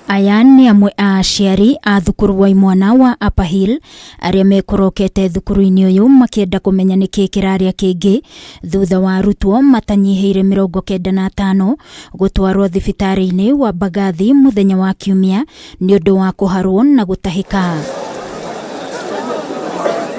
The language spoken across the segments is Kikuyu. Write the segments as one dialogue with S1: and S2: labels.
S1: Aya nĩ amwe a aciari a thukuru wa imwana wa Upper Hill arĩa mekũrokete thukuru-inĩ ũyũ makĩenda kũmenya nĩkĩ kĩrarĩa kĩngĩ thutha wa arutwo matanyihĩire 95 gũtwarwo thibitarĩ-inĩ wa Mbagathi mũthenya wa Kiumia nĩ ũndũ wa kũharwo na gũtahĩka.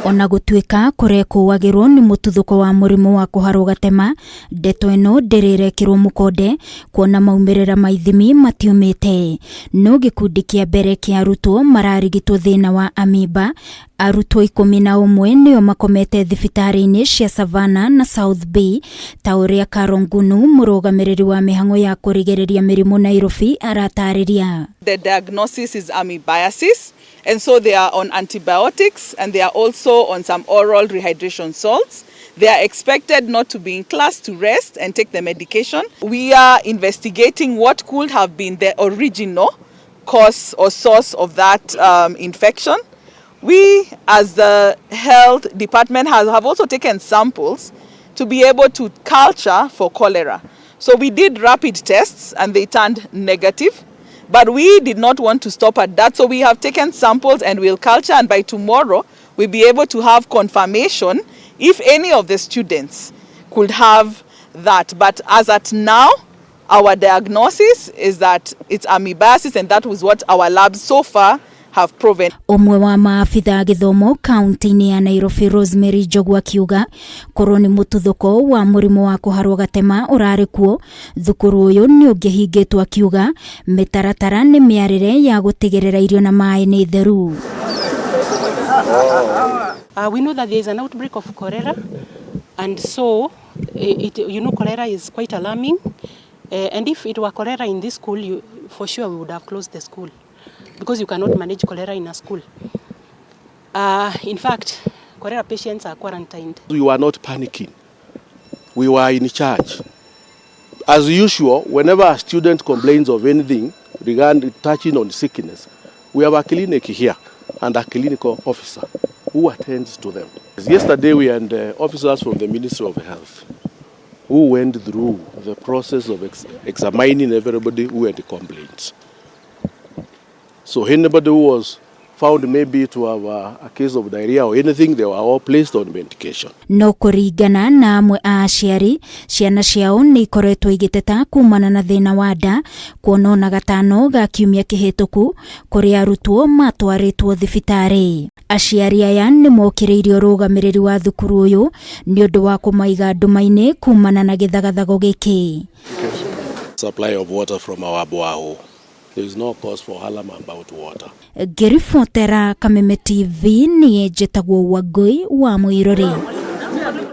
S1: Ona gũtuĩka kũrekũagĩrwo nĩ mũtuthũko wa mũrimũ wa kũharwo gatema, ndeto ĩno ndĩrĩ ĩrekĩrwo mũkonde kuona maumĩrĩra ma ithimi matiumĩte. No gĩkundi kĩa mbere kĩa arutwo mararigitwo thĩna wa amiba, arutwo 11 nĩo makomete thibitarĩ-inĩ cia Savannah na South B, ta ũrĩa Carol Ngunu, mũrũgamĩrĩri wa mĩhang'o ya kũrigĩrĩria mĩrimũ Nairobi, aratarĩria.
S2: The diagnosis is amoebiasis, and so they are on antibiotics and they are also on some oral rehydration salts. They are expected not to be in class, to rest and take the medication. We are investigating what could have been the original cause or source of that infection. We, as the health department, have also taken samples to be able to culture for cholera. So we did rapid tests and they turned negative. But we did not want to stop at that, so we have taken samples and we'll culture, and by tomorrow we'll be able to have confirmation if any of the students could have that. But as at now, our diagnosis is that it's amoebiasis, and that was what our labs so far have proven.
S1: Ũmwe wa maabitha a gĩthomo kaunti-inĩ ya Nairobi, Rosemary Njogu, akiuga korwo nĩ mũtuthũko wa mũrimũ wa kũharwo gatema ũrarĩ kuo, thukuru ũyũ nĩ ũngĩhingĩtwo, akiuga mĩtaratara nĩ mĩarĩre ya gũtigĩrĩra irio na maĩ nĩ theru.
S3: We know that there is an outbreak of cholera, and so cholera is quite alarming. And if it were cholera in this school, for sure we would have closed the school because you cannot manage cholera in a school. In fact, cholera patients are quarantined.
S4: We were not panicking. We were in charge. As usual, whenever a student complains of anything regarding touching on sickness, we have a clinic here and a clinical officer who attends to them. Yesterday we had officers from the Ministry of Health who went through the process of examining everybody who had complaints. So anybody who was found maybe to have a case of diarrhea or anything, they were all placed on medication.
S1: No kũringana na amwe a aciari, ciana ciao nĩ ikoretwo igĩteta kumana na thĩna wa nda, kuona ona gatano ga kiumia kĩhĩtũku kũrĩ arutwo matwarĩtwo thibitarĩ. Aciari aya nĩ mokĩrĩirie ũrũgamĩrĩri wa thukuru ũyũ nĩ ũndũ wa kũmaiga nduma-inĩ kumana na gĩthagathago gĩkĩ.
S4: Supply of water from our borehole. There is no cause for alarm about water.
S1: Ngĩribotera Kameme TV, niĩ njĩtagwo Wangũi wa Mũirũrĩ.